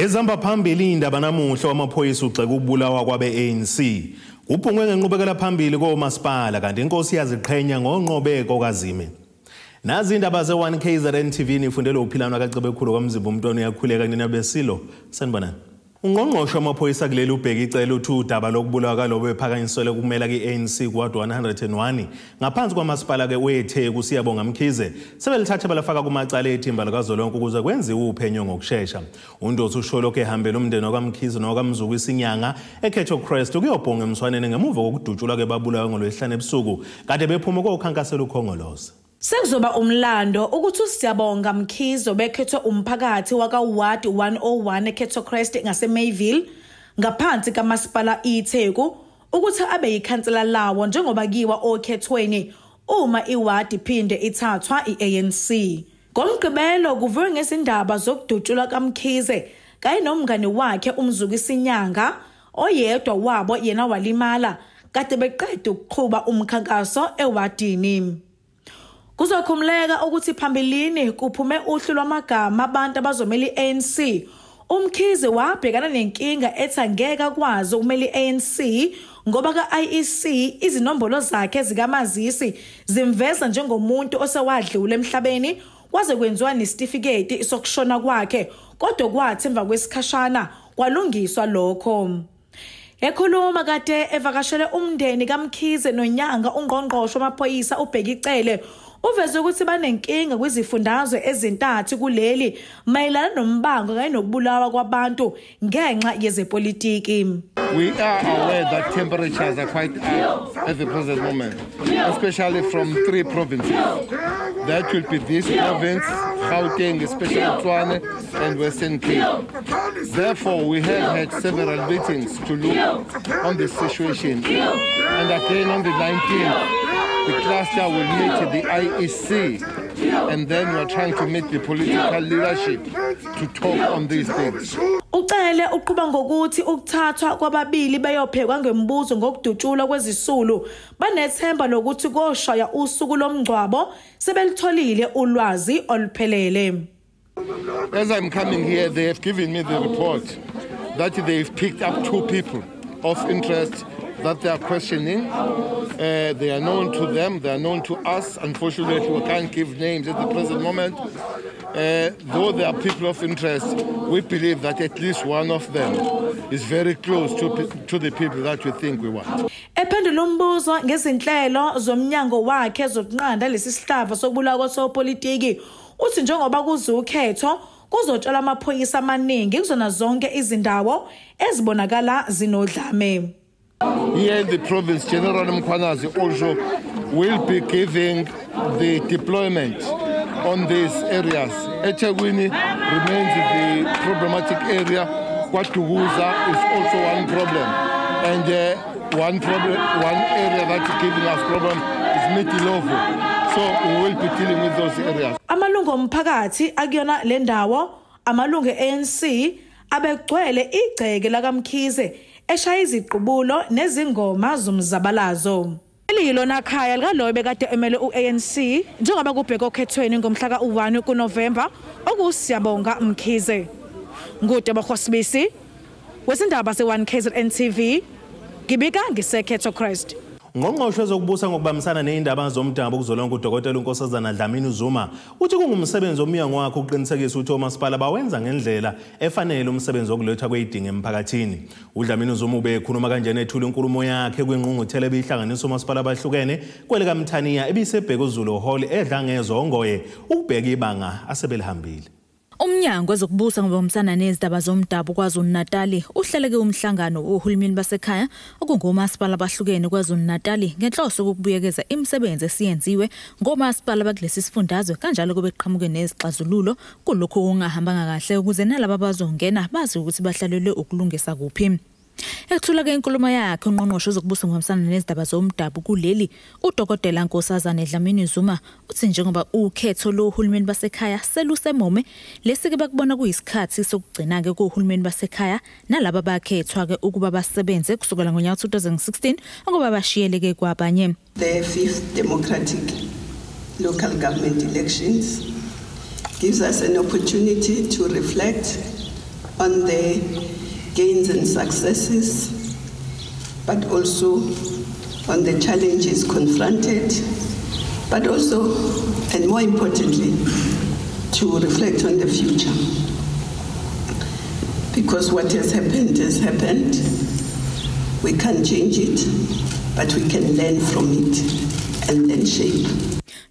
Ezihamba phambili indaba namuhla wamaphoyisa ugxeka ukubulawa kwabe-ANC. Ubhungwe ngenqubekela phambili komasipala kanti inkosi yaziqhenya ngonqobeko kaZime. Nazi indaba ze-1 KZN TV nifundelwe uphilano kaCebekhulu kwaMzimba umntwana uyakhuleka nina besilo. Sanibonani. Ungqongqoshe wamaphoyisa kuleli uBheki Cele uthi udaba lokubulawa kalobo bephakanyiswele kumela ki-ANC kuward 101 ngaphansi kwamasipala ke weTheku Siyabonga Mkhize sebelithatha balafaka kumacala ethimba likazwelonke ukuze kwenziwe uphenyo ngokushesha. UNdosi usho lokhu ehambela umndeni wakaMkhize nowakamzuku isinyanga eKhetho Crest ukuyobhonga emswaneni ngemuva kokudutshulwa ke babulawa ngolwesihlanu ebusuku kade bephuma kokhankasela uKhongolose. Sekuzoba umlando ukuthi uSiyabonga Mkhize obekhethwe umphakathi waka-Ward 101 eKhetho Crest ngaseMayville ngaphansi kamasipala iTheku ukuthi abe yikhansela lawo njengoba kiwa okhethweni uma iward iphinde ithathwa i-ANC. Ngomgqibelo kuvuke ngezindaba zokudutshulwa kaMkhize kanye nomngani wakhe uMzukisinyanga, oyedwa wabo yena walimala kade beqeda ukuqhuba umkhankaso ewadini. Kuzokhumuleka ukuthi phambilini kuphume uhlu lwamagama abantu abazomela i-ANC. UMkhize wabhekana nenkinga ethi angeke akwazi ukumela i-ANC ngoba ka-IEC izinombolo zakhe zikamazisi zimveza njengomuntu osewadlula emhlabeni, kwaze kwenziwa nesitifiketi sokushona kwakhe, kodwa kwathi emva kwesikhashana kwalungiswa lokho. Ekhuluma kade evakashele umndeni kaMkhize noNyanga, ungqongqoshe wamaphoyisa uBheki Cele uveze ukuthi banenkinga kwizifundazwe ezintathu kuleli mayelana nombango kanye nokubulawa kwabantu ngenxa yezepolitiki. We are aware that temperatures are quite up at the present moment, especially from three provinces. That will be this province, Gauteng, especially Tshwane, and Western Cape. Therefore, we have had several meetings to look on the situation. And again on the 19th, the cluster will meet the IEC, and then we are trying to meet the political leadership to talk on these things. Ucele uqhuba ngokuthi ukuthathwa kwababili beyophekwa ngembuzo ngokudutshulwa kwezisulu banethemba lokuthi koshaya usuku lomngcwabo sebelitholile ulwazi oluphelele. As I'm coming here, they have given me the report that they've picked up two people of interest that they are questioning. They are known to them, they are known to us. Unfortunately, we can't give names at the present moment. Though they are people of interest, we believe that at least one of them is very close to the people that we think we want. Ephendula umbuzo ngezinhlelo zomnyango wakhe zokunqanda lesi sihlava sokubulawa kosopolitiki, uthi njengoba kuzukhetho kuzotshalwa amaphoyisa amaningi kuzona zonke izindawo ezibonakala zinodlame. Here in the province, General Mkhwanazi also will be giving the deployment on these areas. eThekwini remains the problematic area. KwaDukuza is also one problem. And one area that is giving us problem is Mitilovo. So we will be dealing with those areas. Amalungu omphakathi akuyona le ndawo, amalungu e-ANC abegcwele igceke lakaMkhize eshaya iziqubulo nezingoma zomzabalazo. Eliyilona khaya likaloyo bekade emele u-ANC njengoba kubhekwe okhethweni ngomhla ka-1 kuNovemba okuSiyabonga Mkhize. Ngudebo Sibisi wezindaba ze-1 KZN TV, ngibika ngiseKhetho Crest. Ungqongqoshe wezokubusa ngokubambisana nezindaba zomdabu kuzolonke uDokotela uNkosazana Dlamini Zuma uthi kungumsebenzi womnyango wakhe ukuqinisekisa ukuthi omasipala bawenza ngendlela efanele umsebenzi wokulethwa kwezidingo emphakathini. UDlamini Zuma ubekhuluma kanjena ethula inkulumo yakhe kwingqungquthela ebihlanganisa omasipala abahlukene kwelikaMthaniya ebiseBhekuzulu Hall eDlangezongoye ukubheka ibanga asebelihambile. Umnyango wezokubusa ngokubambisana nezindaba zomdabu KwaZulu-Natali uhleleke umhlangano wohulumeni basekhaya okungomasipala abahlukene KwaZulu-Natali ngenhloso yokubuyekeza imisebenzi esiyenziwe ngomasipala bakulesi sifundazwe kanjalo kube qhamuke nezixazululo kulokhu okungahambanga kahle ukuze nalabo abazongena bazi ukuthi bahlalelwe ukulungisa kuphi. Ethula ke inkulumo yakhe ungqongqoshe wezokubusa ngokubambisana nezindaba zomdabu kuleli uDokotela Nkosazana Dlamini Zuma uthi njengoba ukhetho lohulumeni basekhaya selusemome lesike bakubona kuyisikhathi sokugcina ke kohulumeni basekhaya nalabo bakhethwa ke ukuba basebenze kusukela ngonyaka 2016 ngoba bashiyeleke kwabanye. The fifth democratic local government elections gives us an opportunity to reflect on the gains and successes, but also on the challenges confronted, but also, and more importantly, to reflect on the future. Because what has happened has happened. We can't change it, but we can learn from it and then shape.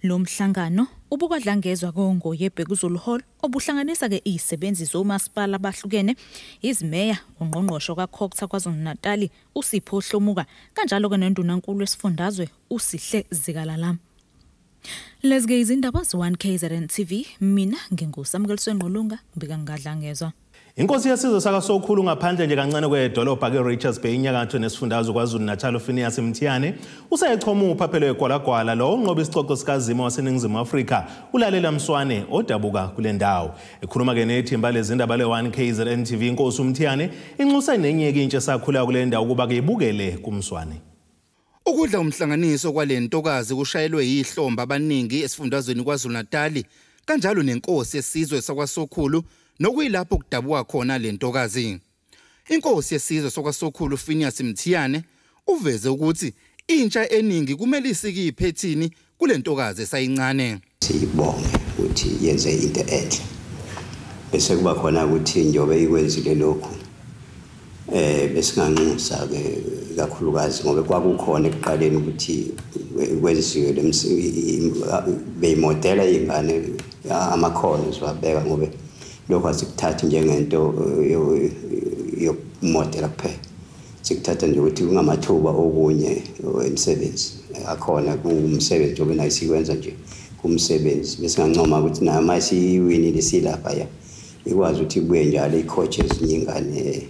Lo mhlangano ubukwadlangezwa kongoye Bhekuzulu Hall obuhlanganisa ke izisebenzi zomasipala abahlukene, izimeya, ungqongqosho kaCogta KwaZulu-Natal uSipho Hlomuka, kanjalo ke nendunankulu esifundazwe uSihle Zikalala. Lezi ke izindaba ze-1 KZN TV, mina nginguSamukeliswe Ngqulunga, ngibika ngadlangezwa. Inkosi yesizwe sakaSokhulu ngaphandle nje kancane kwedolobha ke-Richards Bay inyakatho nesifundazwe KwaZulu-Natal uPhineas Mthiyane useyechoma uphaphelo egwalagwala lo onqoba isicoco sikaZima waseNingizimu Afrika uLalela Mswane odabuka kule ndawo. Ekhuluma ke nethimba lezindaba le-1 KZN TV, inkosi uMthiyane inxusa nenye-ke intsha esakhula kule ndawo ukuba ke ibukele kuMswane. Ukudla umhlanganiso kwale ntokazi kushayelwe yihlombe abaningi esifundazweni KwaZulu-Natal, kanjalo nenkosi yesizwe sakwaSokhulu nokuyilapho kudabuka khona le ntokazi. Inkosi yesizwe sakwaSokhulu Phineas Mthiyane uveze ukuthi intsha eningi kumele isike iphethini kule ntokazi esayincane. Siyibonge ukuthi yenze into enhle. Bese kuba khona ukuthi njobe ikwenzile lokhu besinganxusa ke kakhulukazi ngoba kwakukhona ekuqaleni ukuthi kwenziwe beyimodela ingane amakhono siwabeka ngoba lokho asikuthathi njengento yokumodela kuphela, sikuthatha nje ukuthi kungamathuba okunye emsebenzi akhona kumsebenzi njengoba nayo sikwenza nje kumsebenzi. Besingancoma ukuthi nayo uma siyiwinile silapha ya ikwazi ukuthi ibuye njalo i-coach ezinye ingane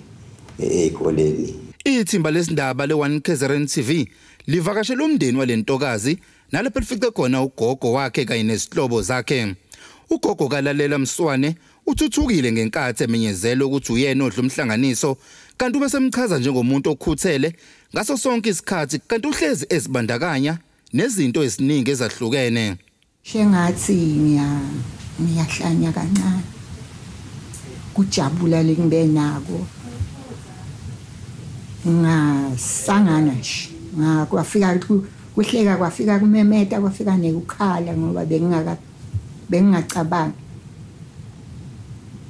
ezikoleni. Ithimba lesindaba le-1 KZN TV livakashela umndeni walentokazi nalapho lifice khona ugogo wakhe kanye nezihlobo zakhe. Ugogo kaLalela Mswane uthuthukile ngenkathi emenyezelwe ukuthi uyena odla umhlanganiso, kanti ubesemchaza njengomuntu okhuthele ngaso sonke isikhathi, kanti uhlezi ezibandakanya nezinto eziningi ezahlukene. Shengathi ngiyahlanya kancane kujabula lengibe nako, ngasangana nje kwafika kuhleka, kwafika kumemeta, kwafika nekukhala ngoba bengingacabangi,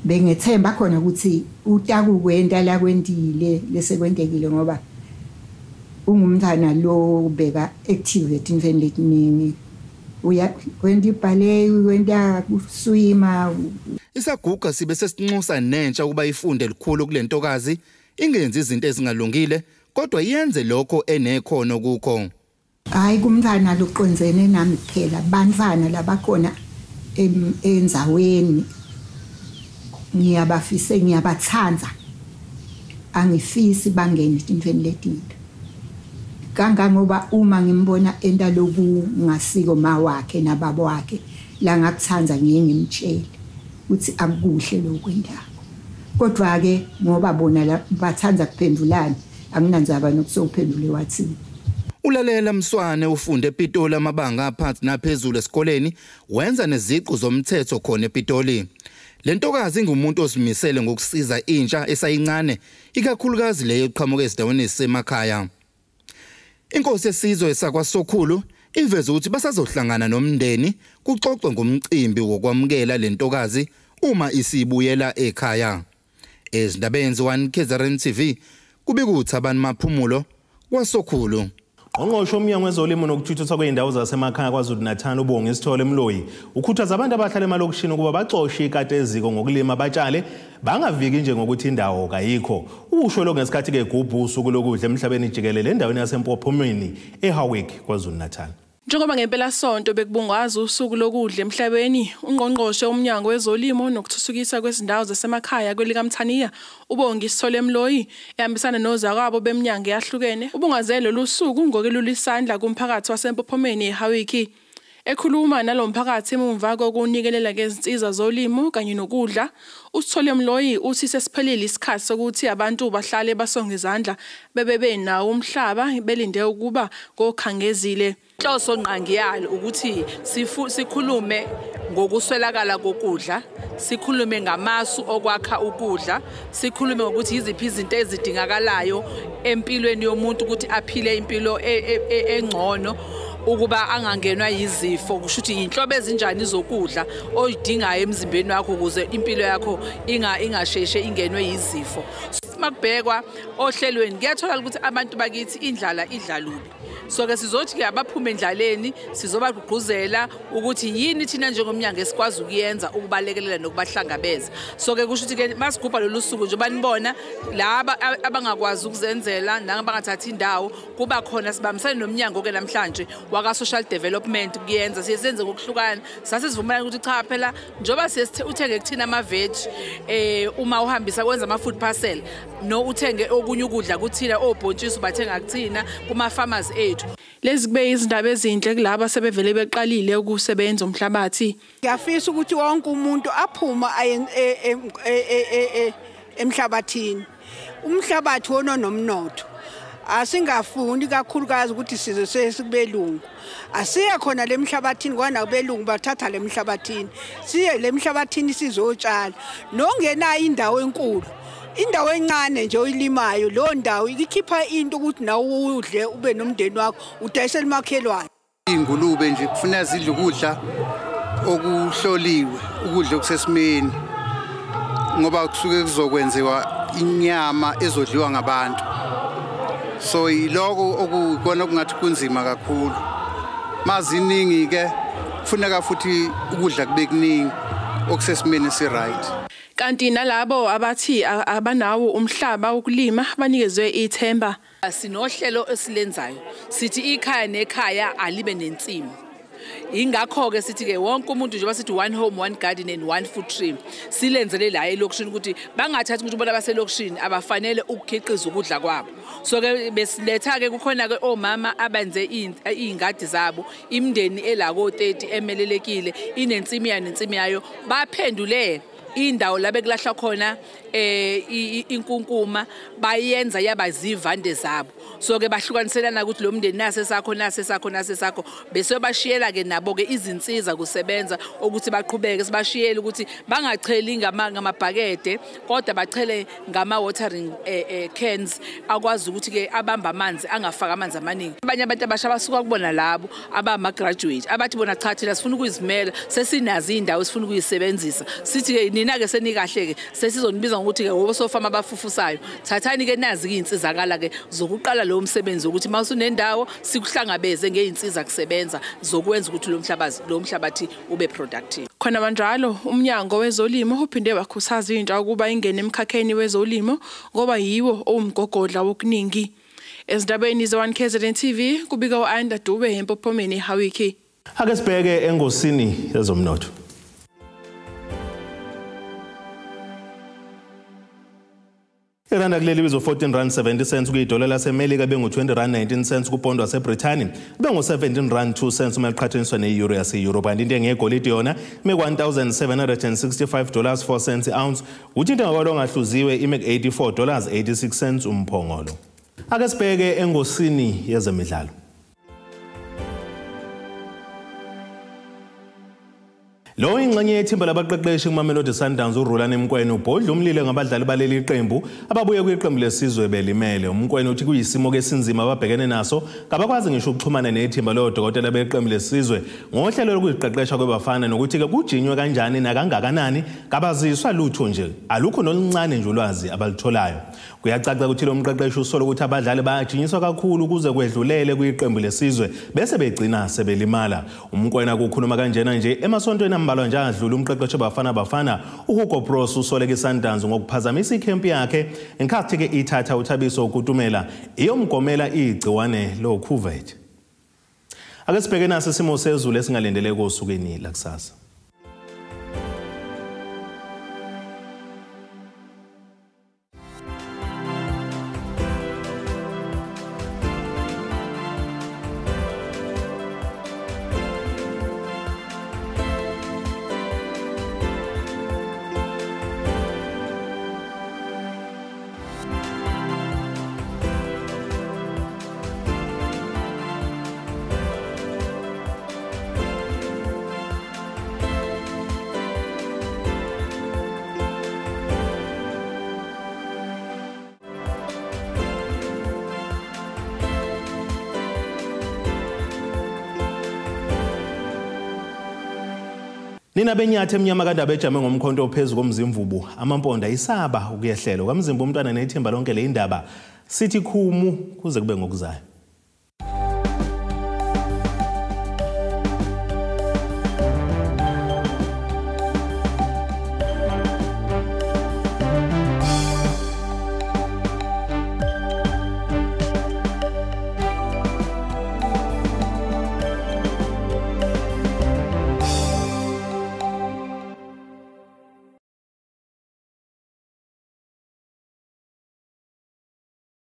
bengethemba khona ukuthi utakukwenta la kwentile lesekwentekile ngoba ungumntana lo beka active etintfweni letiningi, uya kwenta ibhalei, kwenta kuswima. Isaguga sibe sesinxusa nentsha ukuba ifunde likhulu kule ntokazi, ingenzi izinto ezingalungile kodwa yenze lokho enekhono kukho. Hayi kumntana loqondzene nami kuphela, bantfana labakhona endzaweni ngiyabafise, ngiyabatsandza, angifisi bangene etintfweni letinto kangangoba uma ngimbona enta lokungasiko ma wakhe nababa wakhe la ngakutsandza ngiye ngimtshele ukuthi akukuhle lokwendako, kodwa ke ngoba bona batsandza kuphendulana anginandzaba nokusophendule wathini. ULalela Mswane ufunde ePitoli amabanga aphansi naphezulu esikoleni, wenza neziqu zomthetho khona ePitoli. Le ntokazi ingumuntu ozimisele ngokusiza intsha esayincane, ikakhulukazi leyo eqhamuka ezindaweni ezisemakhaya. Inkosi yesizwe sakwaSokhulu iveze ukuthi basazohlangana nomndeni kuxoxwe ngomcimbi wokwamukela le ntokazi uma isibuyela ekhaya. Ezindabeni ze-1 KZN TV kubika uThabani Maphumulo kwaSokhulu. Ungqongqoshe womnyango wezolimo nokuthuthukiswa kwey'ndawo zasemakhaya KwaZulu-Natal uBongi Sithole Mloyi ukhuthaza abantu abahlala emalokishini ukuba baxoshe ikati eziko ngokulima batshale, bangaviki nje ngokuthi indawo kayikho. Usho lokhu ngesikhathi kegubhu usuku lokudla emhlabeni jikelele endaweni yaseMpophomeni eHowick KwaZulu-Natal. Njengoba ngempela sonto bekubungazwa usuku lokudla emhlabeni, ungqongqoshe womnyango wezolimo nokuthuthukiswa kwezindawo zasemakhaya kwelikaMthaniya uBongi Sithole Mloyi ehambisana nozakwabo beminyango eyahlukene ubungaze lolu suku ngokwelula isandla kumphakathi waseMpophomeni eHowick. Ekhuluma nalo mphakathi emumva kokunikelela ngezinsiza zolimo kanye nokudla, uSithole Mloyi uthi sesiphelile isikhathi sokuthi abantu bahlale basonge izandla bebe benawo umhlaba belinde ukuba kokhangezile. Inhloso ngqangi ukuthi sikhulume ngokuswelakala kokudla, sikhulume ngamasu okwakha ukudla, sikhulume ngokuthi yiziphi izinto ezidingakalayo empilweni yomuntu ukuthi aphile impilo engcono, ukuba angangenwa yizifo. Kusho ukuthi inhlobo ezinjani zokudla oyidingayo emzimbeni wakho ukuze impilo yakho ingasheshe ingenwe yizifo. Makubhekwa ohlelweni kuyatholakala ukuthi abantu bakithi indlala idla lubi. So ke sizothi ke abaphume endlaleni sizobagqugquzela ukuthi yini thina njengomnyango esikwazi ukuyenza ukubalekelela nokubahlangabeza. So ke kusho ukuthi ke masigubha lolu suku nje banibona laba abangakwazi ukuzenzela nabangathathi indawo kuba khona sibambisane nomnyango ke namhlanje waka social development kuyenza siyenze ngokuhlukana. Sasizivumelana ukuthi cha phela njoba uthenge kuthina ama veg uma uhambisa kwenza ama food parcel no uthenge okunye ukudla kuthina obhontshisi bathenga kuthina kuma farmers ethu. Lezi kube izindaba ezinhle kulabo sebevele beqalile ukusebenza umhlabathi. Ngiyafisa ukuthi wonke umuntu aphuma aye emhlabathini. Umhlabathi wona nomnotho. Asingafuni kakhulukazi ukuthi size sesikubelungu. Asiye khona lemhlabathini kwana kubelungu bathatha lemhlabathini. Siye lemhlabathini sizotshala. Nongenayo indawo enkulu. Indawo encane nje oyilimayo lo ndawo ikhipha into ukuthi nawe udle ube nomndeni wakho udayisele makhelwane. Ingulube nje kufuneka zidle ukudla okuhloliwe, ukudla okusesimeni, ngoba kusuke kuzokwenziwa inyama ezodliwa ngabantu. So iloko okukona kungathi kunzima kakhulu. Maziningi ke kufuneka futhi ukudla kube kuningi okusesimeni si right. Kanti nalabo abathi abanawo umhlaba wokulima banikezwe ithemba. Sinohlelo esilenzayo sithi ikhaya nekhaya alibe nensimu. Ingakho ke sithi ke wonke umuntu njengoba sithi one home one garden and one food tree silenzele la elokishini ukuthi bangathathi ukuthi bona baselokishini abafanele ukukhiqiza ukudla kwabo. So ke besiletha ke kukhona ke omama abenze izingadi zabo, imindeni elako 30 emelelekile inensimi yayo nensimi yayo, baphendule indawo la bekulahla khona inkunkuma bayenza yaba zivande zabo. So ke bahlukaniselana ukuthi lo mndeni nase sakho nase sakho nase sakho, bese bashiyela ke nabo ke izinsiza kusebenza ukuthi baqhubeke. Sibashiyele ukuthi bangacheli ngamabhakede kodwa bachele ngama watering cans akwazi ukuthi ke abamba amanzi angafaka amanzi amaningi. Abanye abantu abasha basuka kubona labo abama graduate abathi bona cha thina sifuna ukuzimela, sesinazi indawo sifuna ukuyisebenzisa. Sithi ke nina ke senikahle ke sesizonibiza ngokuthi ke osofama abafufusayo, thathani ke nazi izinsizakala ke zokuqala lo msebenzi ukuthi mawusunendawo sikuhlangabeze ngeinsiza kusebenza zokwenza ukuthi lo mhlabathi ube productive. Khona manjalo umnyango wezolimo uphinde wakhuthaza intsha ukuba ingene emkhakheni wezolimo ngoba yiwo owumgogodla wokuningi. Ezindabeni ze-1 KZN TV kubika u-Ayanda Dube eMpophomeni eHawiki. Ake sibheke engosini yezomnotho. Iranda kuleli bizo 14 rand 70 cents kuyidola laseMelika, bengu-20 rand 19 cents kupondo waseBrithani, bengu-17 rand 2 cents uma liqhathaniswa ne-euro yase-Europe. Kanti intengo yegolide yona ime $1,765 4 cents i-ounce, kuthi intengo kwalo ongahluziwe ime ku-$84.86 cents umphongolo. Ake sibheke engosini yezemidlalo. Lo ingxenye yethimba labaqeqeshi kuMamelodi Sundowns uRulani Mkwena ubhodla umlilo ngabadlali baleli qembu ababuye kwiqembu lesizwe belimele. UMkwena uthi kuyisimo esinzima ababhekene naso, kabakwazi ngisho ukuxhumana nethimba lodokotela beqembu lesizwe ngohlelo lokuziqeqesha kwebafana nokuthi ke kujinywe kanjani nakangakanani, kabaziswa lutho nje, alukho noluncane nje ulwazi abalutholayo. Kuyacaca ukuthi lo mqeqeshi usola ukuthi abadlali bayajinyiswa kakhulu ukuze kwedlulele kwiqembu lesizwe bese begcina sebelimala. UMkwena kukhuluma kanjena nje emasontweni ambalwa nje adlula umqeqeshi Bafana Bafana uHugo Broos usoleke iSundowns ngokuphazamisa ikhempi yakhe ngenkathi ke ithatha uThabiso Kutumela iyomgomela igciwane lokhuvethe. Ake sibheke naso isimo sezulu esingalindeleke osukwini lakusasa. Nina benyathi emnyama kandaba ejame ngomkhonto ophezu komzimvubu, amamponda isaba ukuyehlelo. Kamzimba umntwana nethimba lonke le indaba sithi khumu kuze kube ngokuzayo.